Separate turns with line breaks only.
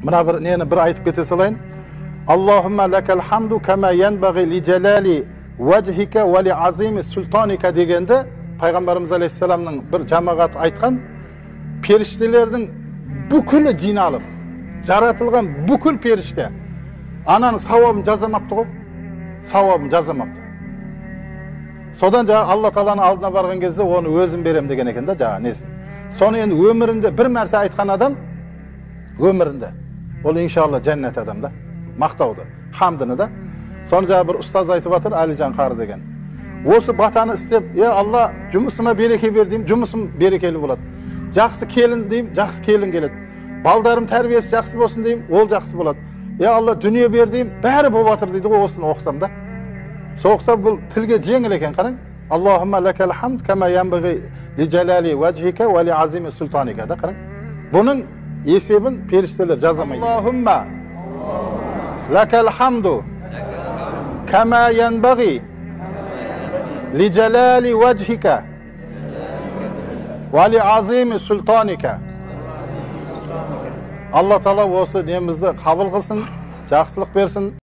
Мына бір нені бір айтып кете салайын. Аллахумма лакал хамду кама янбағи ли жалали ваджхика ва ли азими султаника дегенді пайғамбарымыз алейхиссаламның бір жамағаты айтқан. Періштелердің бүкілі жиналып, жаратылған бүкіл періште ананың сауабын жазамапты ғой, сауабын жазамапты. Содан жаңа Алла Тағаланың алдына барған кезде оны өзім берем деген екен да, жаңа несін. Соны енді өмірінде бір мәрте айтқан адам өмірінде ол иншалла жәннат адам да, мақтауды, хамдыны да. Соны жаңа бір ұстаз айтып жатыр, Әлижан қары деген. Осы батаны істеп, е Алла, жұмысыма береке бер деймін, жұмысым берекелі болады. Жақсы келін деймін, жақсы келін келеді. Балдарым тәрбиесі жақсы болсын деймін, ол жақсы болады. Е Алла, дүние бер деймін, бәрі болып жатыр дейді ғой, осыны оқысам да. Соқса бұл тілге жеңіл екен, қараң. Аллахумма лакал хамд кама янбағи ли жалали ваджхика ва ли азими султаника да, қараң. Бұның есебін періштелер жазамайды. Аллахумма лакал хамду кама янбағи ли жалали ваджхика ва ли азими султаника. Алла Тағала осы немізді қабыл қылсын, жақсылық берсін.